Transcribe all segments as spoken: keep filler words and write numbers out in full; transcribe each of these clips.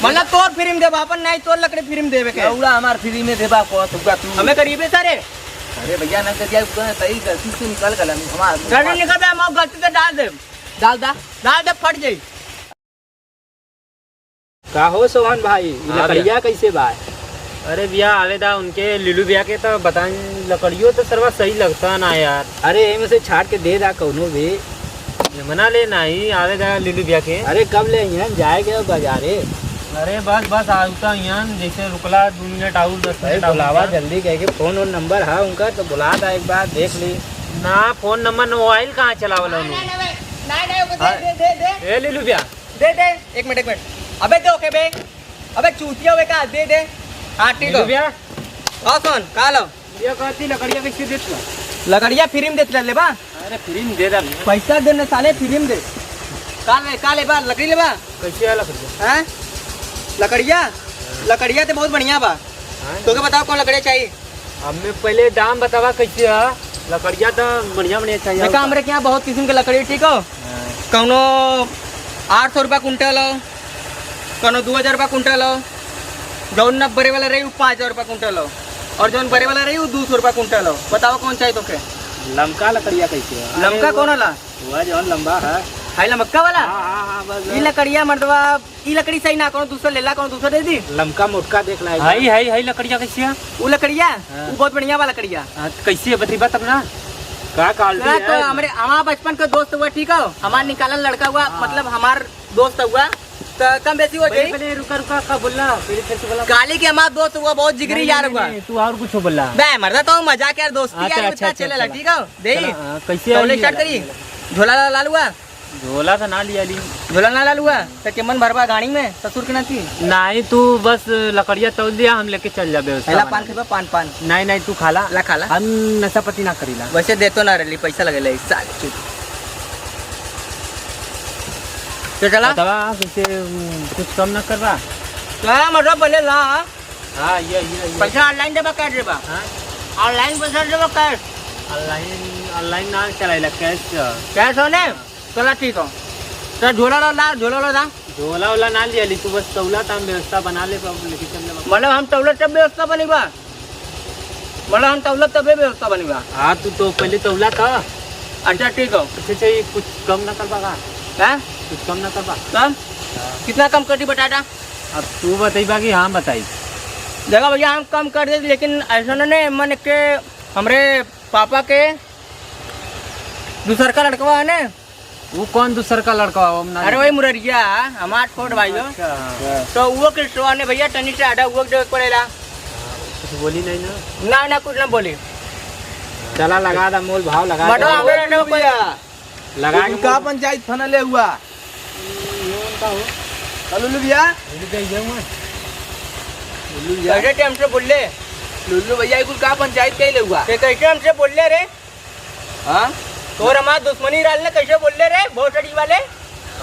मतलब तोर फ्री में देबा, अपन नहीं तोर लकड़ी फ्री में देबे के। लौड़ा हमार फ्री में देबा, को तुका तू। हमें गरीबे सारे। अरे भैया, ना कर दिया, तू सही गलती से निकल गला, हमार गलती निकल गया, हम गलती से डाल दे। डाल दा। डाल दे, फट जाई। का हो सोहन भाई, ई हाँ लकड़िया भैया। कैसे बा? अरे भैया, आवे दा उनके लीलू भैया के तो बताएं, लकड़ियों तो सरवा सही लगता ना यार। अरे एमे से छाट के दे दा कौनो भी। जमना ले नाही, आवे दा लीलू भैया के। अरे कब ले अइहन, जाए के बाजारे। अरे बस बस, आवता हियन, जैसे रुकला दो मिनट आउर, दस भाई मिनट आउर बुलावा का। जल्दी, कह के फोन और नंबर है उनका तो बुला दा एक बार, देख ली। ना, फोन नंबर, मोबाइल कहाँ चलावला उन्होंने? नहीं, नहीं, नहीं, वो दे, हाँ। दे, दे, दे। ए लीलू भैया, दे दे। एक मिनट, एक मिनट। अबे दे, ओके बे। अबे चूतिया हुए का, दे दे। हाँ, ठीक है। भैया। हाँ, सुन, का लो? भैया, कहती लकड़िया कैसे देत ला? लकड़िया फ्री में देत ला, लेबा? अरे, फ्री में दे दा भैया। पैसा देने साले, फ्री में दे। का ले, का लेबा? लकड़ी लेबा? कैसे है लकड़िया? हैं? लकड़िया? लकड़िया तो बहुत बढ़िया बा। हाँ? तोके बताओ, कौन लकड़िया चाहिए? अब मैं पहले दाम बतावा कैसे है, लकड़िया तो बढ़िया बढ़िया चाहिए देखा, होता। हमरे के यहाँ बहुत किस्म के लकड़ी, ठीक हो? हाँ। कौनो आठ सौ रुपया कुंटल हो, कौनो दो हजार रुपया कुंटल हो, जौन न बड़े वाला रही, वो पाँच हजार रुपया कुंटल हो, और जौन बड़े वाला रही, वो दो सौ रुपया कुंटल हो। बताओ, कौन चाहिए तोके? लमका लकड़िया कैसे है? लमका अरे, कौन वाला? वह जौन लंबा है। हाई लमका वाला? हाँ, हाँ, हाँ, बस, ई बस। लकड़िया मर्दवा, ई लकड़ी सही ना, कौनो दूसरा लेला, कौनो दूसरा दे दी। लमका मोटका देख ला एक हाई, बार। हाई, हाई लकड़िया कैसी है? उ लकड़िया, हाँ। उ बहुत बढ़िया बा लकड़िया। हाँ, तो कैसी है बतइबा तब ना? का quality ना, तो है? हमरे, हमार बचपन के दोस्त हुआ, ठीक है? हमार निकालन लड़का हुआ, हाँ। मतलब हमार दोस्त हुआ, तो कम बेसी हो पहले, जाई। पहले रुका, रुका, का बोलला? पहले फिर से बोला। काली के हमार दोस्त हुआ, बहुत जिगरी नहीं, यार नहीं, हुआ। नहीं, तू और कुछ बोलला। बे, मर्दा, तो मजाक यार, दोस्ती अच्छा, यार, अच्छा, उतना अच्छा, चलेला, चला। ठीक है? देई। चला, हाँ, कैसे तौले आई start वाला? करी। झोला ला, लालुआ। झोला तो ना लिया ली। झोला ना लालुआ, तो केमन भरबा गाड़ी में, ससुर के नाती? नहीं, तू बस लकड़िया तौल दिया, हम लेके चल जाबे उसका पहला बना पान के। खेबा, पान, पान। नहीं, नहीं, तू खाला। ला, खाला। हम नशा पति ना करीला। वैसे देतो ना रहली, पैसा लगेला, इस साल चुप। तो चला। बतावा, कैसे, उम, कुछ कम ना करबा? का मतलब बोले ला? हाँ, ये, ये, ये। पैसा online देबा, cash देबा? हाँ? Online पैसा देबा, cash? Online, online ना चलाइला, cash। Cash हो ने? हाँ। चला ठीक हो। तो झोला ला, ला, झोला ला दा। झोला वोला ना लिया ली, तू बस तौला त हम व्यवस्था बना ले, तो हम लेके चल लेबा। मतलब हम तौला तब व्यवस्था बनी बा? मतलब हम तौला तबे व्यवस्था बनी बा? हाँ, तू तो पहले तौला था। अच्छा, ठीक हो। अच्छा, अच्छा, ये कुछ कम ना करबा का? हैं? कुछ कम ना करबा? कम? हाँ। कितना कम कर दी बटाटा? अब तू बतइबा कि हम बताई? देखा भैया, हम कम कर दे, लेकिन ऐसा ना ने, मन के हमरे पापा के दूसर का लड़कवा है ने, वो कौन दूसर का लड़का हो? हम ना अरे जानते। वही मुररिया, हमार छोट भाई हो। अच्छा। तो वो किस्तवा ने भैया तनी से आधा वो देवे के पड़ेला। कुछ बोली नहीं ना? ना, ना, कुछ ना बोली। चला लगा दा, मोल भाव लगा बटवा दा। हमें ना कोई भैया। लगा ये के कुल का मोल। पंचायत फना ले हुआ? ये उनका हो। लुल्लू भैया? लुल्लू भैया, ये हुआ। लुल्लू भैया। कैसे टाइम से बोल ले? लुल्लू भैया, ये कुल का पंचायत कइले हुआ? ये कैसे हमसे बोल ले रे? हाँ? तोर हमार दुश्मनी रहल ने, कैसे बोल ले रे, भोसड़ी वाले?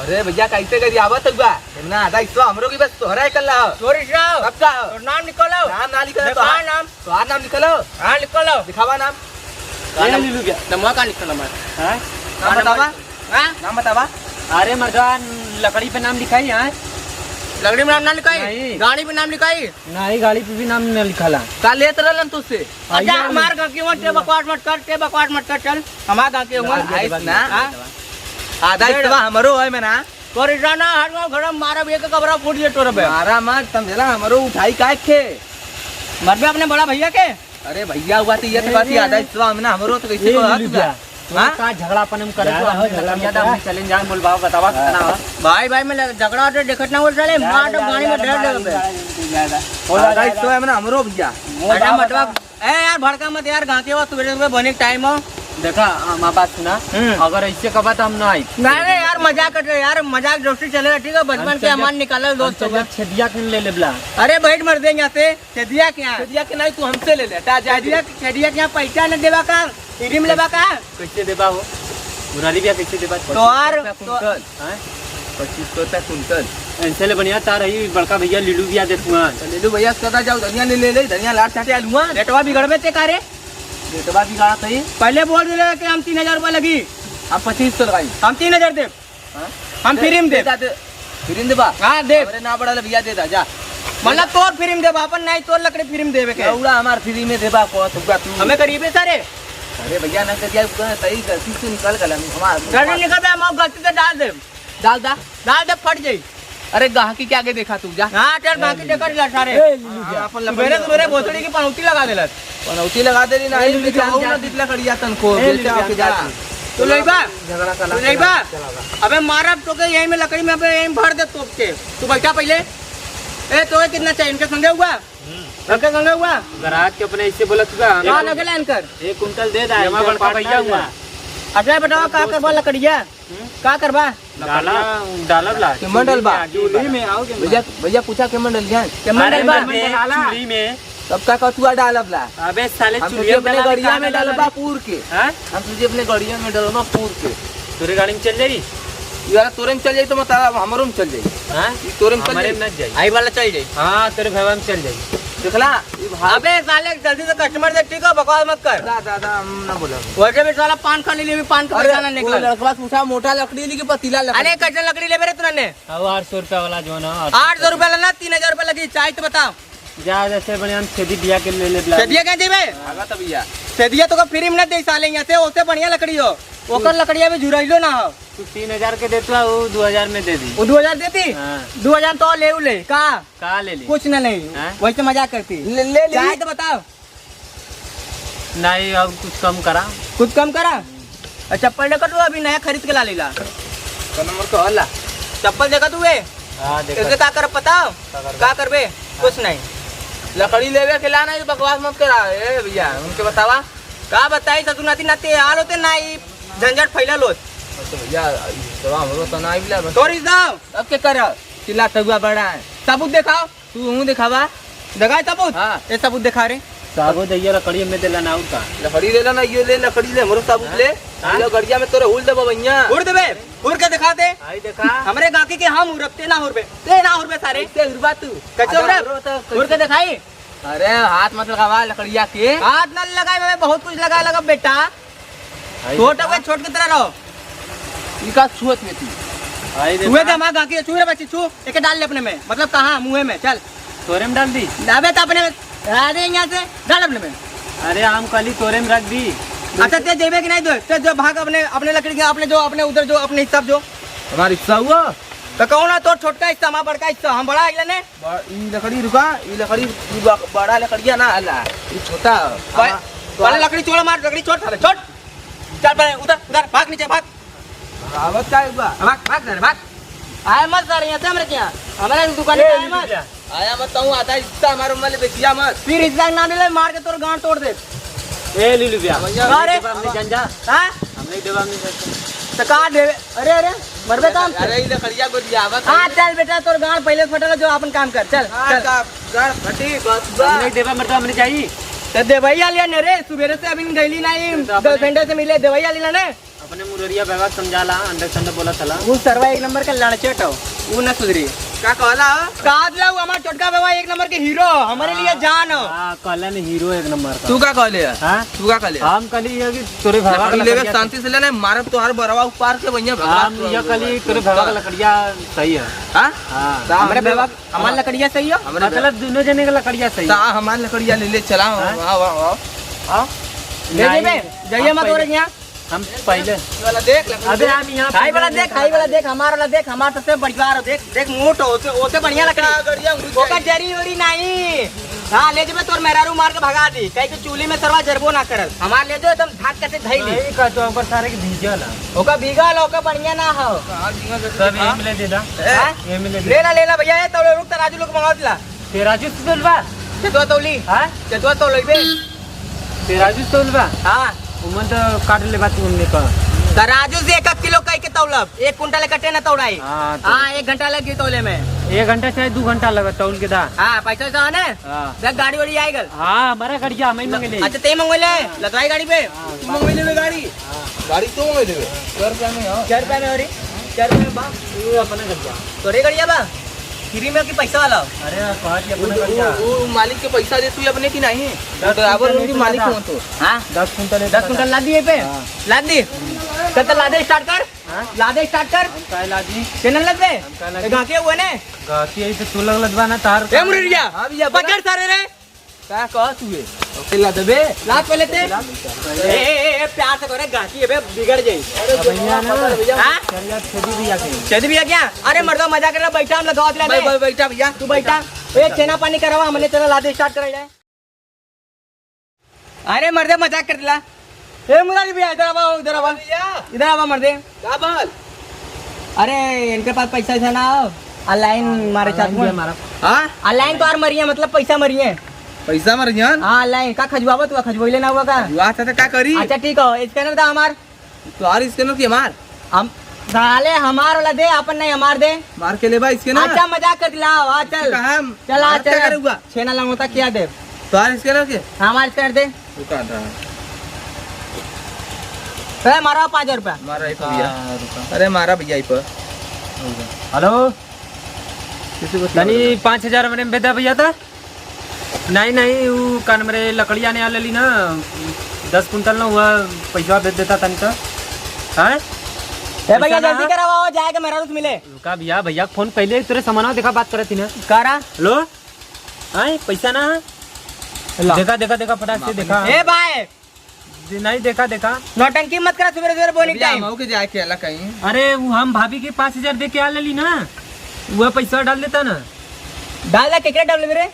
अरे भैया, कैसे करी आवत हुआ? इतना आधा हिस्सा हमरो की, बस तोहरा ही कर ला। तोर हिस्सा हो? सबका हो। तोर नाम निकालो। नाम ना लिखा मैं तो कहा हाँ। नाम? तो हाँ नाम निकालो। हाँ, निकालो। दिखावा नाम। ये नाम? ले लू क्या? नमवा का निकालो हमार? हाँ? नाम हाँ, बतावा। नंबर। हाँ? नाम बतावा। अरे मर्दवा, लकड़ी पे नाम लिखाई है। लकड़ी पे नाम ना लिखाई? नहीं। गाड़ी पे नाम लिखाई? नहीं, गाड़ी पे भी नाम न लिखाला। का लेत रहलन तुझसे? अच्छा, आइए। हमार गाँव के हुआ, ते बकवास मत कर, ते बकवास मत कर, चल। हमार गाँव के हुआ। ना, आइस ना। हाँ? आधा डेढ़। हिस्सा हमरो है में ना। तोर जाना हर गाँव घर में मारब, एक कबरा फूट जे तोर बे। मारा मत, समझला, हमरो उठाई काहे खे? मरबे अपने बड़ा भैया के। अरे भैया हुआ तो ये तो बात ही आधा हिस्सा में ना, हमरो तो कैसे ए, को हाथ मिलू उठा। क्या? हाँ? का झगड़ा अपन में करे जा तो रहा हमने हो, झगड़ा लकड़िया मत तो कर। हमने चैलेंज जान बोल बाबा बतावा हाँ। कितना हो। भाई, भाई, में लग-, झगड़ा होते देखत ना बोल साले, जा, मार दो जा, गाड़ी जा, में जा, ढेर जा, देबे। जा, जा, जा। हो अरे जाएगा। मतलब, हमरो भैया। अरे अरे मत बाबा। ए यार, भड़का मत यार, गाँव के बाद सुबह सुबह बने के टाइम हो। देखा, हमार बात सुना, हम्म। अगर ऐसे कबा तो हम ना आई। नहीं, नहीं यार, मजाक कर रहे यार, मजाक दोस्ती चले, ठीक है, बचपन हम के चल अमान जा-, निकालल हम दोस्त चल जा होगा। छेदिया के ले लेबला। अरे बैठ मर देंगे यहाँ से। छेदिया के यहाँ? छेदिया के नहीं, तू हमसे ले ले, हटा, जा छेदिया, दे। छेदिया के यहाँ पैसा न देबा का? फ्री में लेबा का? कैसे देबा हो? मुरारी भैया कैसे देबा? तोहार पच्चीस सौ रुपया तो कुंटल। हैं? पच्चीस सौ रुपया कुंटल। इनसे ले बढ़िया तार है, बड़का भैया लीलू भैया देत हुआ। तो लीलू भैया से कहता जाओ, धनिया ले, ले, ले, धनिया लाट चाटे आलू हुआ। बेटवा बिगड़ में ते का रे? बेटवा बिगाड़ा सही। पहले बोल दे कि हम तीन हजार रुपया लगी। हम पच्चीस सौ लगाई। हम तीन हजार देब। हाँ? हम दे, फ्री में दे देब। दा, दे। फ्री में देबा? हाँ, दे। अरे ना बड़ा ले भैया, दे दा, जा। मतलब तोर फ्री में देबा, अपन नाहीं, तोर लकड़ी फ्री में देबे के। लौड़ा हमार फ्री में देबा, को तुका तू। हमें गरीबे सारे। अरे भैया, ना कर दिया, सही गलती से निकल गला, हमार गलती निकल गया, हम गलती से डाल दे। डाल दा। डाल दे, फट जाई। अरे गाहकी के आगे देखा तू, जा। हाँ, चल, गाहकी देखा जा सारे। ए, लीलू भैया। हाँ, अपन लकड़ी सुबेरे, सुबेरे भोसड़ी की पनौती लगा देलस। पनौती लगा देली ना, ए, लीलू भैया, जा। ना दिखला करिया तन को, ए, बेटा लीलू के भैया, जा। जा। तू लइबा? झगड़ा कला, तू लइबा? चला, चला। अबे मारब तो के यहीं में लकड़ी में, अबे यहीं भर दे तोप के। तू बैठा पहिले। ए, तोहे कितना चाहिए? इनके संगे हुआ? हम्म। इनके संगे हुआ? ग्राहक के अपने ऐसे बोलत बा, हाँ, लगे लाइन कर। एक कुंटल दे दा, ये हमारा इनका बड़का भैया हुआ। अच्छा, बताओ, का करबा लकड़िया? हम्म? का करबा? डाला, डालब ला। केमन डलबा? चूल्ही में आओ के भैया, भैया पूछा केमन डल जाए? केमन अरे डलबा? मैं चूल्ही में। तब का कथुआ डालब ला? अबे साले हम चूल्ही तुझे में अपने डाला, गड़िया में डाला डालबा रे। पूर के। हाँ? हम तुझे अपने गड़िया में डालबा पूर के। तोरे गाड़ी में चल जाई? यार तोरे में चल जाई तो मतलब हमरो में चल जाई। हाँ? ई तोरे में चल हमारे जाई। में ना जाई। आई वाला चल जाई। हाँ, तोरे भैया में चल जाई। देखला? ई भाई अबे साले जल्दी से कस्टमर देख, ठीक है? बकवास मत कर। दा, दा, दा, हम ना बोलब। वैसे भी साला पान खा लेली, अभी पान का अरे, पैसा ना वो निकला। लड़कवा पूछा मोटा लकड़ी ली कि पतीला लकड़ी? अरे, कैसे लकड़ी लेबे रे तूने? अब आठ सौ रुपया वाला जो ना, आठ सौ रुपया लेना, तीन हजार रुपया लगी, चाहे तो बताओ। जा, जैसे बढ़िया हम छेदी बिया के ले ले बिला। छेदिया क्या देबे? भागा तब भैया। छेदिया तो का फ्री में ना दे साले, यहाँ से ओसे बढ़िया लकड़ी हो, ओकर लकड़िया भी झुरैलो ना हो। तू तीन हजार के देत बा, वो दो हजार में दे दी। वो दो हजार देती? हाँ। दो हजार तो ले उ ले, का? का ले ली? कुछ ना नहीं, हाँ? वैसे मजाक करती। ले, ले ली। चाहे तो बताओ। नहीं, अब कुछ कम करा। कुछ कम करा? और चप्पल देखा तू, अभी नया खरीद के ला लेला। का नंबर का होला? चप्पल देखा तू ए? हाँ, देखा। इससे का कर पता हो? का करबे? का करबे? कुछ नहीं। लकड़ी लेवे के ला नहीं, बकवास मत करा। ए भैया, उनके बतावा। का बताई ससुर नाती नाती हाल होते ना, ई झंझट फैलल होत। अच्छा भैया, ई तो हमरो तो ना आइला बस। तोरी दाव। अब के करा? चिल्ला तगुआ बड़ा है। सबूत देखाओ। तू हूँ देखावा। देखाए सबूत? हाँ। ए सबूत देखा रे। साबुत दैया लकड़ी में देला ना, और का? लकड़ी लेला ना, ये ले लकड़ी ले, हमरो साबुत हाँ? ले। हाँ? ये गड़िया में तोरे हुल देबो भैया। हुर देबे, हुर के देखा दे। आई देखा। हमरे गाकी के हम हुरब, ते ना हुरबे, ते ना हुरबे सारे। कैसे हुरबा तू? कैसे अरे हुरब? हमरो तो हुर के कैसे? देखाई। अरे हाथ मत लगावा लकड़िया के। हाथ ना लगाए, मैं बहुत कुछ लगा लगा बेटा। आई छोट देखा। हुए, छोट की तरह रहो। ई का छुअत में थी? आई देखा। छुए दे, हमार गाकी है, छुए रे बच्ची, छू। एके डाल ले अपने में, मतलब कहाँ, मुँहे में, चल। तोरे में डाल दी? अबे तो अपने में, आ रे यहाँ से, डाल अपने में। अरे हम कली तोरे में रख दी। अच्छा, ते जेबे कि नहीं दो? ते जो भाग अपने, अपने लकड़ी के, अपने जो, अपने उधर जो, अपने हिसाब जो। हमारा हिस्सा हुआ? तो कौन है तोर छोटका हिस्सा, हमारा बड़का हिस्सा, हम बड़ा अगले ने? ब-, ई लकड़ी रुका, ई लकड़ी, ई ब-, बड़ा लकड़िया ना हला, ई छोटा ह। पह-, हमार पहले लकड़ी छोड़, मार, लकड़ी छोड़, साले, छोड़। चल, पहले उधर, उधर, भाग नीचे, भाग। आवत का एक बार? भाग, भाग, साले, भाग। आया मत, साले, यहाँ से हमरे क्या? हमारे दुकान पे ए, आया मत। आया मत, तू आधा हिस्सा हमारे वाले बेचिया मत। फिर हिस्सा ना मिले, मार के तोर गांड तोड़ दे। ए, लीलू भैया। भैया, का रे? हमने जंजा। हाँ? हमने देवा, हमने जंजा। तो का देवे? अरे, अरे, मरबे काम से। अरे, ई लकड़िया गोदियावत हाँ, है। चल बेटा, तोर गांड पहले फटल, जो अपन काम कर, चल, हाँ, चल। का गांड फटी, बस, बस। हमने देवा, मरबे हमने चाहिए। तो देवैया लिया ने रे, सुबेरे से अभी गईली नहीं, तो दस अपने घंटे से मिले, देवैया लिया ने। अपने मुररिया बाबा समझाला, अंडे संडे बोला थला। वो सरवा एक नंबर का लड़चट हो, वो न सुधरी। का कहला हो? कादला वो हमार छोटका बाबा एक नंबर के हीरो, हमारे लिए हाँ, जान हो। हाँ, कहला ने हीरो एक नंबर का। तू का कहले है? हाँ? तू का कहले है? हम कहली है कि तोरे भगवान लकड़ी लेवे लकड़िया शांति से लेना, मारब तोहार बरवा उपार के भैया भगवान हम ये कहली तोरे भगवान लकड़िया सही है। हाँ? हाँ। ता हमरे हम लोग भगवान, हमार लकड़िया सही हो? हमरे मतलब दोनों जने का लकड़िया सही ता है। हमार लकड़िया ले ले चला, हाँ? वाह, वाह, वाह। हाँ? ले नहीं, जेबे, जाइए हम मत पहले और यहाँ। हम पहले ये वाला देख, लकड़ी अबे देख। हम यहाँ खाई वाला पहले देख, खाई वाला देख, हमारा वाला देख, हमारा सबसे बढ़िया वाला देख, देख मोट हो, ओसे, ओसे बढ़िया लकड़ी। का गड़िया उड़ी ओकर जाई। जरी उरी नहीं। हाँ, ले जेबे तोर मेहरारू मार के भगा दी, कहीं के चूल्ही में सरवा जरबो ना करल। हमार ले जो एकदम धाक के से धई ली। नहीं का तो ओकर सारे के भीजल है। ओकर भीगल, ओकर बढ़िया ना हो। कहाँ भीगल है? सब ये मिले दे दा। हाँ? ये मिले दे। ले ला, ले ला भैया, ये तो रुक, तराजू लोग मंगा दिला। तेराजू से तौलबा? चेतवा तौली। हाँ? चेतवा तौलबे। तेराजू से तौलबा? हाँ। उमन तो काट ले बात उनने का। तराजू से एक एक किलो कह के तौलब, एक कुंटल कटे ना तौड़ाई। हाँ, तो हाँ, एक घंटा लग गई तौले में। एक घंटा चाहे दो घंटा लगा तौल के दा। हाँ, पैसा वैसा है ना? हाँ। देख गाड़ी वाड़ी आए गल। हाँ, हमारा गाड़ी जा, मैं मंगे ले। अच्छा, ते मंगे ले, लतवाई गाड़ी पे। हाँ, तू मंगे ले गाड़ी। हाँ। गाड़ी तू मंगे ले। चार रुपया में, हाँ। चार रुपया में हो रही? चार रुपया में बा? ये अपना गाड़ी जा। तोरे गाड़ी बा? फ्री में कि पैसा वाला? अरे, कहा कि उ, अपने उ, बच्चा। उ मालिक के पैसा दे, तू अपने की नहीं? दस ड्राइवर कुंटल उनकी लेके मालिक आता। हो तो। हाँ? दस कुंटल लेके दस कुंटल आता। लाद दिए पे? हाँ। लाद दी? चल, चल, लादे start कर। हाँ? लादे start कर। हम काहे लादी? चैनल लग बे? हम काहे लादी? ए, गाके हुए ने? गाके यही तो तू लग लदबा ना तार। ए, मुररिया, हाँ भैया, बोला। पकड़ सारे रे। का कहत हुए? ओके, ला देबे। लाद पहले ते। ला। ए, ए, ए, ए, प्यार से करे, गाकी अबे बिगड़ जाई। अरे भैया ना। हाँ? चल यार, छेदी भैया के। छेदी भैया क्या? अरे मर्दा, मजाक कर रहा, बैठा, हम लगावत भाई, ले। भाई, बैठा भैया। तू बैठा। ए, चेना पानी करावा, हमने चला लादे start करा जाए। अरे मर्दे, मजाक कर दिला। ए मुरारी भैया, इधर आवा, इधर आवा। भैया। इधर आवा मर्दे। का बाल? अरे, इनके पास पैसा वैसा ना हो, online मारे online चाहत भी हूँ। हमारा। हाँ? Online तो और मरिए, मतलब पैसा मरिए। पैसा मरिए? हाँ, online। का खजवावा तू, खजवैले ना हुआ का? खजवा था तो का करी? अच्छा ठीक हो, scanner दा हमार। तोहार scanner की हमार? हम, साले हमार वाला दे, अपन नहीं हमार दे। मार के लेबा scanner? अच्छा मजाक कर दिला, आ चल। कहाँ हम? चल आ मार चल। क्या करूँगा? छेना लंगोटा क्या दे? तोहार scanner के? हमार scanner दे। रुका था। अरे मारा पाँच हजार रुपया। मारा एक भैया। हाँ, रुका। अरे मारा भैया एक। हेलो। किसी को तनी पाँच हजार हमरे में भेदा भैया था। नहीं, नहीं, ऊ कान मेरे लकड़िया ने आ लेली ना, दस कुंटल ना हुआ, पैसा भेज देता तनी तो। हाँ? ए भैया, पैसा ना जल्दी है? करावा, जाए के मेहरारू से मिले। रुका भैया, भैया के फोन कैले, तेरे सामानवा देखा, बात करत ही ना। करा। हेलो? आए, पैसा ना है? ला। देखा, देखा, देखा, फटाक से देखा। ए भाई, दे-, नहीं, देखा, देखा। नौटंकी मत करा सुबेरे सुबेरे बोनी अभी टाइम। हम के जाए के अला कहीं। अरे, वो हम भाभी के पाँच हजार दे के आ लेली ना, वो पैसा डाल देता ना। डाल दे, केकरे डाल दे रे?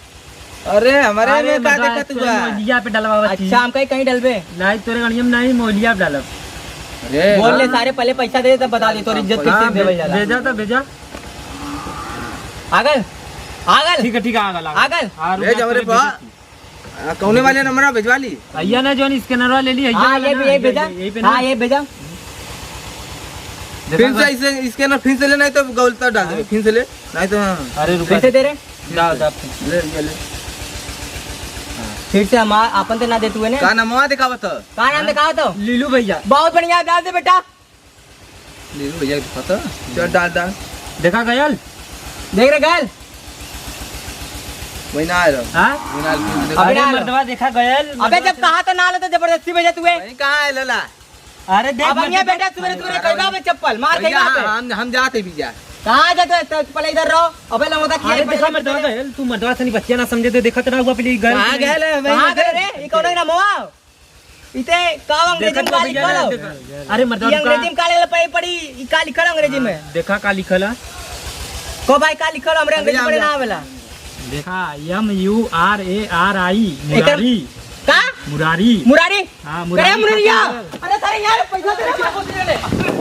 अरे, हमारे अरे, में का मर्दवा, देखत तोरे हुआ? मोहलिया पे डलवावत थी। अच्छा, हम कहीं, कहीं डलबे? नहीं, तोरे गड़िया में नहीं, मोहलिया पे डालब। अरे, बोल ले हाँ। सारे, पहले पैसा दे, तब बता दे, तोर इज्जत हाँ, कैसे देवल भे-, जाला। भेजा तो भेजा। आगल, आगल। ठीक है, ठीक है, आगल, आगल। आगल। हाँ, रुक भेज जा, हमरे तोरे पा। भेजा। आ, कौने वाले नंबर पे भेजवा ली? भैया ना, जौन scanner वाले ली, भैया हाँ, वाला ये ना, भी, ये ये, भेजा। ये, ये पे ना। हाँ, ये भेजा। देखा फिर से ना? इसे, scanner फिर से ले, नहीं तो गलत डाल दे, हाँ। फिर से ले, नहीं तो हाँ। अरे, रुका। फिर से दे रे। डाल, डाल। ले, ले, ले। फिर से हम आ-, आपन तो ना दे तू ने। का नामवा दिखावत ह? का नाम दिखावत हो? लीलू भैया। बहुत बढ़िया, डाल दे बेटा। लीलू भैया के पता। चल, डाल, डाल। देखा गयल? देख रे गयल। वही ना आयल। हाँ? वही ना आयल, फिर देखा। अबे अरे ना आयल। मर्दवा, देखा गयल? अबे जब कहा तो ना आलो तो जबरदस्ती भेजे तू है। वही कहाँ है लला? अरे देख अब मर्दवा, ये बेटा सुबेरे सुबेरे भैया, कहीं बे चप्पल मार भैया, कहीं हाँ, बे। हम, हम जाते भी जा। कहाँ जाते हो? चप्पल इधर रहो। अबे लंगोटा किया अरे है, देखा पहले मर्दवा गयल, तू मर्दवा सनी बच्चिया ना समझे तो देखा तो ना हुआ पहले गयल। कहाँ गयल है भाई? कहाँ गयल रे? ये कौन है ना मोआ? इते का अंग्रेजी में देखत का बा भैया लिखल ना, हो? देखा। अरे मर्दवा, ये तू का अंग्रेजी में का लेले पड़ी, पड़ी, ई का लिखल हो अंग्रेजी में? हाँ, देखा का लिखल है। को भाई का लिखल हो? हमरे अंग्रेजी अरे पढ़े ना आवेला। देखा, M U R A R I, एकर मुरारी। का? मुरारी। मुरारी? हाँ, करे मुरारी मुररिया। खातिर। अरे सारे यार पैसा दे रहे हैं।